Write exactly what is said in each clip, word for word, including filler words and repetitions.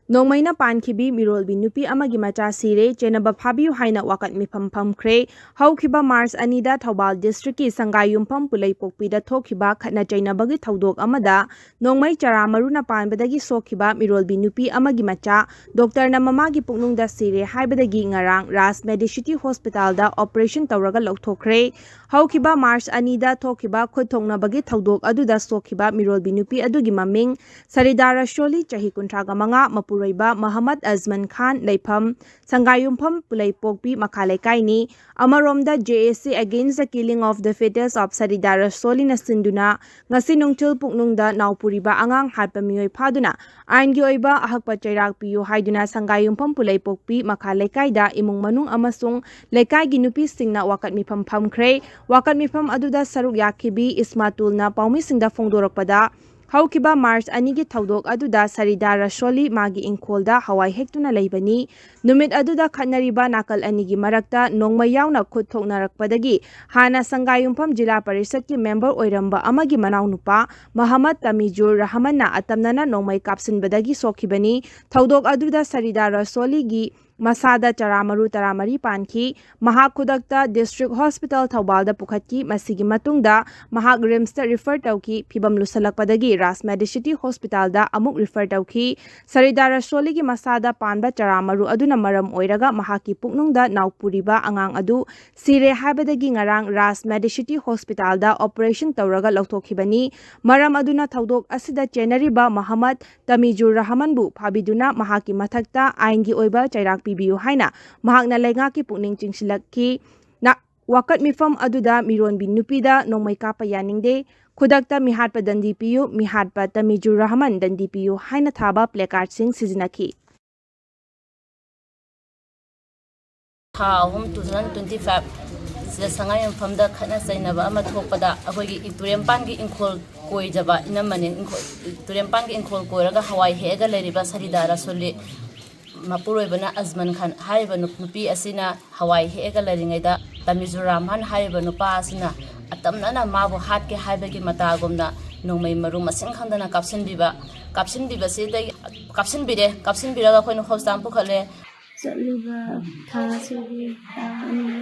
ꯅꯣꯡꯃꯩꯅ ꯄꯥꯟꯈꯤꯕꯤ ꯃꯤꯔꯣꯜꯕꯤ ꯅꯨꯄꯤ ꯑꯃꯒꯤ ꯃꯆꯥ ꯁꯤꯔꯦ, ꯆꯦꯟꯅꯕ ꯐꯥꯕꯤꯌꯨ ꯍꯥꯏꯅ ꯋꯥꯀꯠ ꯃꯤꯐꯝ ꯐꯝꯈ꯭ꯔꯦ꯫ ꯍꯧꯈꯤꯕ ꯃꯥꯔꯆ ꯑꯅꯤꯗ ꯊꯧꯕꯥꯜ ꯗꯤꯁꯇ꯭ꯔꯤꯛꯀꯤ ꯁꯪꯒꯥꯏꯌꯨꯝꯐꯝ ꯄꯨꯂꯩꯄꯣꯛꯄꯤꯗ ꯊꯣꯛꯈꯤꯕ ꯈꯠꯅ ꯆꯩꯅꯕꯒꯤ ꯊꯧꯗꯣꯛ ꯑꯃꯗ ꯅꯣꯡꯃꯩ ꯆꯔꯥ ꯃꯔꯨꯅ ꯄꯥꯟꯕꯗꯒꯤ ꯁꯣꯛꯈꯤꯕ ꯃꯤꯔꯣꯜꯕꯤ ꯅꯨꯄꯤ ꯑꯃꯒꯤ ꯃꯆꯥ ꯗꯣꯛꯇꯔꯅ ꯃꯃꯥꯒꯤ ꯄꯨꯛꯅꯨꯡꯗ ꯁꯤꯔꯦ ꯍꯥꯏꯕꯗꯒꯤ ꯉꯔꯥꯡ ꯔꯥꯖ ꯃꯦꯗꯤꯁꯤꯇꯤ ꯍꯣꯁꯄꯤꯇꯥꯜꯗ ꯑꯣꯄꯔꯦꯁꯟ ꯇꯧꯔꯒ ꯂꯧꯊꯣꯛꯈ꯭ꯔꯦ꯫ ꯍꯧꯈꯤꯕ ꯃꯥꯔꯆ ꯑꯅꯤꯗ ꯊꯣꯛꯈꯤꯕ ꯈꯨꯠ ꯊꯣꯛꯅꯕꯒꯤ ꯊꯧꯗꯣꯛ ꯑꯗꯨꯗ ꯁꯣꯛꯈꯤꯕ ꯃꯤꯔꯣꯜꯕꯤ ꯅꯨꯄꯤ ꯑꯗꯨꯒꯤ ꯃꯃꯤꯡ ꯁꯔꯤꯗꯥ ꯔꯁꯣꯂꯤ, ꯆꯍꯤ ꯀꯨꯟꯊ꯭ꯔꯥꯒ ꯃꯉꯥ, ꯃꯄꯨꯔꯣꯏꯕ ꯃꯍꯃꯗ ꯑꯖꯃꯟ ꯈꯥꯟ, ꯂꯩꯐꯝ ꯁꯪꯒꯥꯏꯌꯨꯝꯐꯝ ꯄꯨꯂꯩꯄꯣꯛꯄꯤ ꯃꯈꯥ ꯂꯩꯀꯥꯏꯅꯤ꯫ ꯑꯃꯔꯣꯝꯗ, J A C Against the Killing of the Fetus of Sarida Rasoli ꯅ ꯁꯤꯟꯗꯨꯅ ꯉꯁꯤ ꯅꯨꯡꯊꯤꯜ ꯄꯨꯛꯅꯨꯡꯗ ꯅꯥꯎꯄꯨꯔꯤꯕ ꯑꯉꯥꯡ ꯍꯥꯠꯄ ꯃꯤꯑꯣꯏ ꯐꯥꯗꯨꯅ ꯑꯥꯏꯟꯒꯤ ꯑꯣꯏꯕ ꯑꯍꯛꯄ ꯆꯩꯔꯥꯛ ꯄꯤꯌꯨ ꯍꯥꯏꯗꯨꯅ ꯁꯪꯒꯥꯏꯌꯨꯝꯐꯝ ꯄꯨꯂꯩꯄꯣꯛꯄꯤ ꯃꯈꯥ ꯂꯩꯀꯥꯏꯗ ꯏꯃꯨꯡ ꯃꯅꯨꯡ ꯑꯃꯁꯨꯡ ꯂꯩꯀꯥꯏꯒꯤ ꯅꯨꯄꯤꯁꯤꯡꯅ ꯋꯥꯀꯠ ꯃꯤꯐꯝ ꯐꯝꯈ꯭ꯔꯦ꯫ ꯋꯥꯀꯠ ꯃꯤꯐꯝ ꯑꯗꯨꯗ ꯁꯔꯨꯛ ꯌꯥꯈꯤꯕꯤ ꯏꯁꯃꯥꯇꯨꯜꯅ ꯄꯥꯎꯃꯤꯁꯤꯡꯗ ꯐꯣꯡꯗꯣꯔꯛꯄꯗ, ꯍꯧꯈꯤꯕ ꯃꯥꯔꯆ ꯑꯅꯤꯒꯤ ꯊꯧꯗꯣꯛ ꯑꯗꯨꯗ ꯁꯔꯤꯗꯥ ꯔꯁꯣꯂꯤ ꯃꯥꯒꯤ ꯏꯪꯈꯣꯜꯗ ꯍꯋꯥꯏ ꯍꯦꯛꯇꯨꯅ ꯂꯩꯕꯅꯤ꯫ ꯅꯨꯃꯤꯠ ꯑꯗꯨꯗ ꯈꯠꯅꯔꯤꯕ ꯅꯥꯀꯜ ꯑꯅꯤꯒꯤ ꯃꯔꯛꯇ ꯅꯣꯡꯃꯩ ꯌꯥꯎꯅ ꯈꯨꯠ ꯊꯣꯛꯅꯔꯛꯄꯗꯒꯤ ꯍꯥꯟꯅ ꯁꯪꯒꯥꯏꯌꯨꯝꯐꯝ ꯖꯤꯂꯥ ꯄꯔꯤꯁꯠꯀꯤ ꯃꯦꯝꯕꯔ ꯑꯣꯏꯔꯝꯕ ꯑꯃꯒꯤ ꯃꯅꯥꯎꯅꯨꯄꯥ ꯃꯍꯃꯗ ꯇꯃꯤꯖꯨꯔ ꯔꯍꯃꯟꯅ ꯑꯇꯝꯅꯅ ꯅꯣꯡꯃꯩ ꯀꯥꯞꯁꯤꯟꯕꯗꯒꯤ ꯁꯣꯛꯈꯤꯕꯅꯤ꯫ ꯊꯧꯗꯣꯛ ꯑꯗꯨꯗ ꯁꯔꯤꯗꯥ ꯔꯁꯣꯂꯤꯒꯤ ꯃꯁꯥꯗ ꯆꯔꯥ ꯃꯔꯨ ꯇꯔꯥꯃꯔꯤ ꯄꯥꯟꯈꯤ꯫ ꯃꯍꯥꯛ ꯈꯨꯗꯛꯇ ꯗꯤꯁꯇ꯭ꯔꯤꯛ ꯍꯣꯁꯄꯤꯇꯥꯜ ꯊꯧꯕꯥꯜꯗ ꯄꯨꯈꯠꯈꯤ꯫ ꯃꯁꯤꯒꯤ ꯃꯇꯨꯡꯗ ꯃꯍꯥꯛ ꯔꯤꯝꯁꯇ ꯔꯤꯐꯔ ꯇꯧꯈꯤ꯫ ꯐꯤꯕꯝ ꯂꯨꯁꯜꯂꯛꯄꯗꯒꯤ ꯔꯥꯖ ꯃꯦꯗꯤꯁꯤꯇꯤ ꯍꯣꯁꯄꯤꯇꯥꯜꯗ ꯑꯃꯨꯛ ꯔꯤꯐꯔ ꯇꯧꯈꯤ꯫ ꯁꯔꯤꯗꯥ ꯔꯁꯣꯂꯤꯒꯤ ꯃꯁꯥꯗ ꯄꯥꯟꯕ ꯆꯔꯥ ꯃꯔꯨ ꯑꯗꯨꯅ ꯃꯔꯝ ꯑꯣꯏꯔꯒ ꯃꯍꯥꯛꯀꯤ ꯄꯨꯛꯅꯨꯡꯗ ꯅꯥꯎꯄꯨꯔꯤꯕ ꯑꯉꯥꯡ ꯑꯗꯨ ꯁꯤꯔꯦ ꯍꯥꯏꯕꯗꯒꯤ ꯉꯔꯥꯡ ꯔꯥꯖ ꯃꯦꯗꯤꯁꯤꯇꯤ ꯍꯣꯁꯄꯤꯇꯥꯜꯗ ꯑꯣꯄꯔꯦꯁꯟ ꯇꯧꯔꯒ ꯂꯧꯊꯣꯛꯈꯤꯕꯅꯤ꯫ ꯃꯔꯝ ꯑꯗꯨꯅ ꯊꯧꯗꯣꯛ ꯑꯁꯤꯗ ꯆꯦꯟꯅꯔꯤꯕ ꯃꯍꯃꯗ ꯇꯃꯤꯖꯨꯔ ꯔꯍꯃꯟꯕꯨ ꯐꯥꯕꯤꯗꯨꯅ ꯃꯍꯥꯛꯀꯤ ꯃꯊꯛꯇ ꯑꯥꯏꯟꯒꯤ ꯑꯣꯏꯕ ꯆꯩꯔꯥꯛ ꯄꯤꯕꯤꯌꯨ ꯍꯥꯏꯅ ꯃꯍꯥꯛꯅ ꯂꯩꯉꯥꯛꯀꯤ ꯄꯨꯛꯅꯤꯡ ꯆꯤꯡꯁꯤꯜꯂꯛꯈꯤ꯫ ꯅ-, ꯋꯥꯀꯠ ꯃꯤꯐꯝ ꯑꯗꯨꯗ ꯃꯤꯔꯣꯟꯕꯤ ꯅꯨꯄꯤꯗ ꯅꯣꯡꯃꯩ ꯀꯥꯞꯄ ꯌꯥꯅꯤꯡꯗꯦ, ꯈꯨꯗꯛꯇ ꯃꯤꯍꯥꯠꯄ ꯗꯟꯗꯤ ꯄꯤꯌꯨ, ꯃꯤꯍꯥꯠꯄ ꯇꯃꯤꯖꯨꯔ ꯔꯍꯃꯟ ꯗꯟꯗꯤ ꯄꯤꯌꯨ ꯍꯥꯏꯅ ꯊꯥꯕ ꯄ꯭ꯂꯦꯀꯥꯔꯗꯁꯤꯡ ꯁꯤꯖꯤꯟꯅꯈꯤ꯫ ꯊꯥ ꯑꯍꯨꯝ, two thousand twenty five ꯁꯤꯗ ꯁꯉꯥꯏꯌꯨꯝꯐꯝꯗ ꯈꯠꯅ ꯆꯩꯅꯕ ꯑꯃ ꯊꯣꯛꯄꯗ ꯑꯩꯈꯣꯏꯒꯤ ꯇꯨꯔꯦꯟꯄꯥꯟꯒꯤ ꯏꯪꯈꯣꯜ ꯀꯣꯏꯖꯕ ꯏꯅꯝꯃꯅꯤ꯫ ꯏꯪꯈꯣꯜ, ꯇꯨꯔꯦꯟꯄꯥꯟꯒꯤ ꯏꯪꯈꯣꯜ ꯀꯣꯏꯔꯒ ꯍꯋꯥꯏ ꯍꯦꯛꯑꯒ ꯂꯩꯔꯤꯕ ꯁꯔꯤꯗꯥ ꯔꯁꯨꯂꯤ, ꯃꯄꯨꯔꯣꯏꯕꯅ ꯑꯖꯃꯟ ꯈꯥꯟ ꯍꯥꯏꯔꯤꯕ ꯅꯨ-, ꯅꯨꯄꯤ ꯑꯁꯤꯅ ꯍꯋꯥꯏ ꯍꯦꯛꯑꯒ ꯂꯩꯔꯤꯉꯩꯗ ꯇꯃꯤꯖꯨꯔ ꯔꯍꯃꯟ ꯍꯥꯏꯔꯤꯕ ꯅꯨꯄꯥ ꯑꯁꯤꯅ ꯑꯇꯝꯅꯅ ꯃꯥꯕꯨ ꯍꯥꯠꯀꯦ ꯍꯥꯏꯕꯒꯤ ꯃꯇꯥꯒꯨꯝꯅ ꯅꯣꯡꯃꯩ ꯃꯔꯨ ꯃꯁꯤꯡ ꯈꯪꯗꯅ ꯀꯥꯞꯁꯤꯟꯕꯤꯕ, ꯀꯥꯞꯁꯤꯟꯕꯤꯕꯁꯤꯗꯒꯤ, ꯀꯥꯞꯁꯤꯟꯕꯤꯔꯦ꯫ ꯀꯥꯞꯁꯤꯟꯕꯤꯔꯒ ꯑꯩꯈꯣꯏꯅ ꯍꯣꯁꯄꯤꯇꯥꯜ ꯄꯨꯈꯠꯂꯦ꯫ ꯆꯠꯂꯤꯕ ꯊꯥ ꯑꯁꯤꯒꯤ ꯇꯥꯡ ꯑꯅꯤ,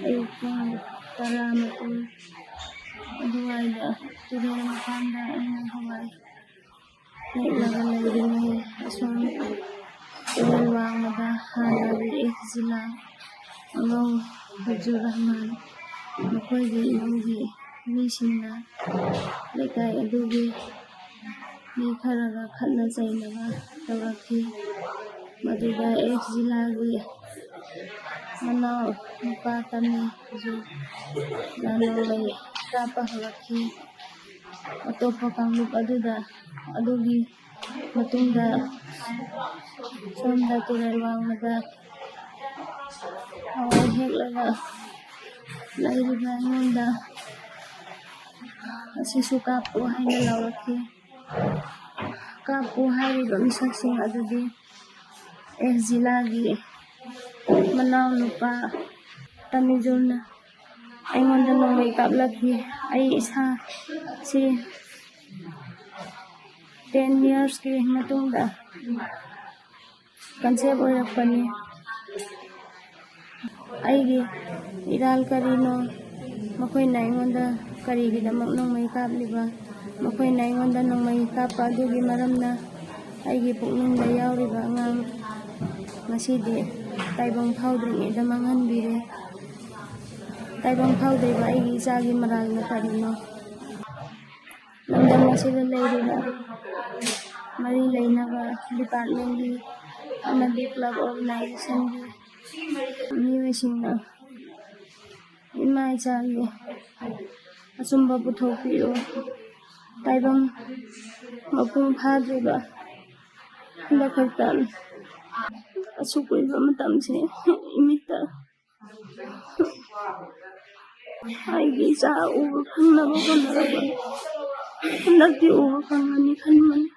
ꯑꯌꯨꯛ ꯄꯨꯡ ꯇꯔꯥꯃꯥꯊꯣꯏ ꯑꯗꯨꯋꯥꯏꯗ ꯇꯨꯔꯦꯜ ꯃꯄꯥꯟꯗ ꯑꯩꯅ ꯍꯋꯥꯏ ꯍꯦꯛꯂꯒ ꯂꯩꯔꯤꯉꯩ, ꯑꯁꯣꯝ ꯇꯨꯔꯦꯜ ꯋꯥꯡꯃꯗ ꯍꯥꯟꯅ ꯔꯤꯛꯁ ꯖꯤꯂꯥ ꯑꯉꯧ ꯍꯖꯨꯔ ꯔꯍꯃꯥꯟ, ꯃꯈꯣꯏꯒꯤ ꯏꯃꯨꯡꯒꯤ ꯃꯤꯁꯤꯡꯅ ꯂꯩꯀꯥꯏ ꯑꯗꯨꯒꯤ ꯃꯤ ꯈꯔꯒ ꯈꯠꯅ ꯆꯩꯅꯕ ꯇꯧꯔꯛꯈꯤ꯫ ꯃꯗꯨꯗ ꯑꯦꯛꯁ ꯖꯤꯂꯥꯒꯤ ꯃꯅꯥꯎ ꯅꯨꯄꯥ ꯇꯝꯃꯤꯁꯨ ꯅꯣꯡꯃꯩ ꯀꯥꯞꯄ ꯍꯧꯔꯛꯈꯤ꯫ ꯑꯇꯣꯞꯄ ꯀꯥꯡꯂꯨꯞ ꯑꯗꯨꯗ, ꯑꯗꯨꯒꯤ ꯃꯇꯨꯡꯗ ꯁꯣꯝꯗ ꯇꯨꯔꯦꯜ ꯋꯥꯡꯃꯗ ꯍꯋꯥꯏ ꯍꯦꯛꯂꯒ ꯂꯩꯔꯤꯕ ꯑꯩꯉꯣꯟꯗ ꯑꯁꯤꯁꯨ ꯀꯥꯞꯄꯨ ꯍꯥꯏꯅ ꯂꯥꯎꯔꯛꯈꯤ꯫ ꯀꯥꯞꯄꯨ ꯍꯥꯏꯔꯤꯕ ꯃꯤꯁꯛꯁꯤꯡ ꯑꯗꯨꯗꯤ ꯑꯦꯛꯁ ꯖꯤꯂꯥꯒꯤ ꯃꯅꯥꯎ ꯅꯨꯄꯥ ꯇꯃꯤꯖꯨꯔꯅ ꯑꯩꯉꯣꯟꯗ ꯅꯣꯡꯃꯩ ꯀꯥꯞꯂꯛꯈꯤ꯫ ꯑꯩ ꯏꯁꯥꯁꯤ ꯇꯦꯟ ꯌꯔꯁꯀꯤ ꯃꯇꯨꯡꯗ ꯀꯟꯁꯦꯞ ꯑꯣꯏꯔꯛꯄꯅꯤ꯫ ꯑꯩꯒꯤ ꯏꯔꯥꯜ ꯀꯔꯤꯅꯣ? ꯃꯈꯣꯏꯅ ꯑꯩꯉꯣꯟꯗ ꯀꯔꯤꯒꯤꯗꯃꯛ ꯅꯣꯡꯃꯩ ꯀꯥꯞꯂꯤꯕ? ꯃꯈꯣꯏꯅ ꯑꯩꯉꯣꯟꯗ ꯅꯣꯡꯃꯩ ꯀꯥꯞꯄ ꯑꯗꯨꯒꯤ ꯃꯔꯝꯅ ꯑꯩꯒꯤ ꯄꯨꯛꯅꯤꯡꯗ ꯌꯥꯎꯔꯤꯕ ꯑꯉꯥꯡ ꯉꯁꯤꯗꯤ ꯇꯥꯏꯕꯪ ꯐꯥꯎꯗ꯭ꯔꯤꯉꯩꯗ ꯃꯥꯡꯍꯟꯕꯤꯔꯦ꯫ ꯇꯥꯏꯕꯪ ꯐꯥꯎꯗ꯭ꯔꯤꯕ ꯑꯩꯒꯤ ꯏꯆꯥꯒꯤ ꯃꯔꯥꯜꯅ ꯀꯔꯤꯅꯣ? ꯂꯝꯗꯝ ꯑꯁꯤꯗ ꯂꯩꯔꯤꯕ ꯃꯔꯤ ꯂꯩꯅꯕ ꯗꯤꯄꯥꯔꯠꯃꯦꯟꯒꯤ ꯑꯃꯗꯤ ꯀ꯭ꯂꯕ ꯑꯣꯔꯒꯅꯥꯏꯖꯦꯁꯟꯒꯤ ꯃꯤꯑꯣꯏꯁꯤꯡꯅ ꯏꯃꯥ ꯏꯆꯥꯒꯤ ꯑꯆꯨꯝꯕ ꯄꯨꯊꯣꯛꯄꯤꯌꯨ꯫ ꯇꯥꯏꯕꯪ ꯃꯄꯨꯡ ꯐꯥꯗ꯭ꯔꯤꯕ ꯍꯟꯗꯛ ꯈꯛꯇ ꯑꯁꯨꯛ ꯀꯨꯏꯕ ꯃꯇꯝꯁꯦ ꯏꯃꯤꯠꯇ ꯑꯩꯒꯤ ꯏꯆꯥ ꯎꯕ ꯐꯪꯅꯕ ꯍꯣꯠꯅꯔꯕ꯫ ꯍꯟꯗꯛꯇꯤ ꯎꯕ ꯐꯪꯒꯅꯤ ꯈꯟꯕꯅꯤ꯫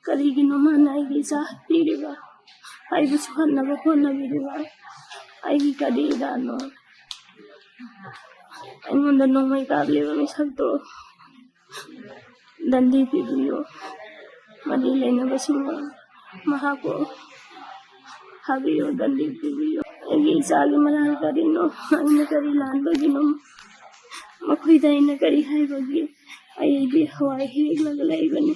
ꯀꯔꯤꯒꯤꯅꯣ ꯃꯥꯅ ꯑꯩꯒꯤ ꯏꯆꯥ ꯍꯥꯠꯄꯤꯔꯤꯕ? ꯑꯩꯕꯨ ꯁꯨꯍꯟꯅꯕ ꯍꯣꯠꯅꯕꯤꯔꯤꯕ? ꯑꯩꯒꯤ ꯀꯔꯤ ꯏꯔꯥꯟꯅꯣ? ꯑꯩꯉꯣꯟꯗ ꯅꯣꯡꯃꯩ ꯀꯥꯞꯂꯤꯕ ꯃꯤꯁꯛꯇꯣ ꯗꯟꯗꯤ ꯄꯤꯕꯤꯌꯨ꯫ ꯃꯔꯤ ꯂꯩꯅꯕꯁꯤꯡꯅ ꯃꯍꯥꯛꯄꯨ ꯐꯥꯕꯤꯌꯨ, ꯗꯟꯗꯤ ꯄꯤꯕꯤꯌꯨ꯫ ꯑꯩꯒꯤ ꯏꯆꯥꯒꯤ ꯃꯔꯥꯜ ꯀꯔꯤꯅꯣ? ꯑꯩꯅ ꯀꯔꯤ ꯂꯥꯟꯕꯒꯤꯅꯣ? ꯃꯈꯣꯏꯗ ꯑꯩꯅ ꯀꯔꯤ ꯍꯥꯏꯕꯒꯤ? ꯑꯩꯗꯤ ꯍꯋꯥꯏ ꯍꯦꯛꯂꯒ ꯂꯩꯕꯅꯤ꯫